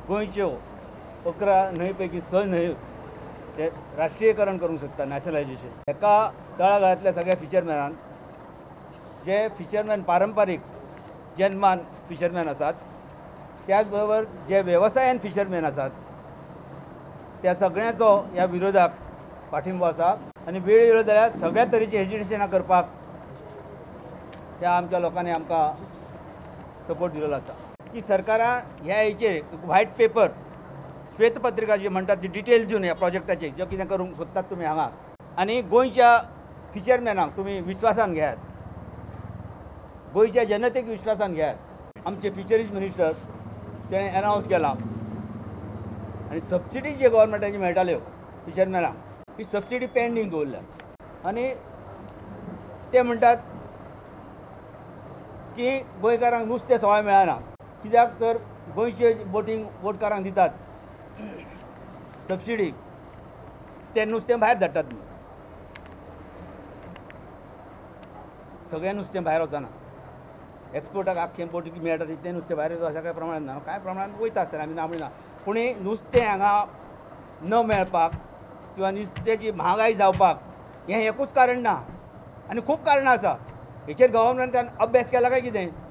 गोंयच्यो 11 न्हंय पैकी 6 न्हंयो ते राष्ट्रीयकरण करूंक सोदता, नॅशनलायजेशन. एका तळागाळांतल्या सगळ्या फिशरमॅनान, जे फिशरमॅन पारंपारीक जन्मान फिशरमॅन आसात, त्याच बरोबर जे वेवसायान फिशरमॅन आसात, त्या सगळ्यांचो ह्या विरोधाक पाठिंबो आसा. आनी वेळ येयलो जाल्यार सगळ्या तरेची हेजिटेशनां करपाक त्या आमच्या लोकांनी आमकां सपोर्ट दिलेलो आसा. की सरकारान ह्या हेचेर व्हायट पेपर, श्वेतपत्रिका जी म्हणटात ती डिटेल दिवन ह्या प्रोजेक्टाचेर जो कितें करूंक सोदतात तुमी हांगा, आनी गोंयच्या फिशरमॅनांक तुमी विश्वासान घेयात, गोंयच्या जनतेक विश्वासान घेयात. आमचे फिशरीज मिनिस्टर तेणें एनावन्स केलां आनी सबसिडी जी गव्हर्मेंटाची मेळटाल्यो फिशरमॅनांक ही सबसिडी पेंडींग दवरल्या. आनी ते म्हणटात की गोंयकारांक नुस्तें सवाय मेळना, कित्याक तर गोंयचे बोटींग बोटकारांक दितात सबसिडी, ते नुस्तें भायर धाडटात. सगळें नुस्तें भायर वचना, एक्सपोर्टाक आख्खें बोटी मेळटा तितलें नुस्तें भायर वता अशें कांय प्रमाणान ना, कांय प्रमाणान वयता आसतलें, आमी ना म्हणिना. पूण नुस्तें हांगा न मेळपाक किंवा नुस्त्याची म्हागाय जावपाक हें एकूच कारण ना, आनी खूब कारणां आसा. हेचेर गव्हर्मेंटान अभ्यास केला काय कितें?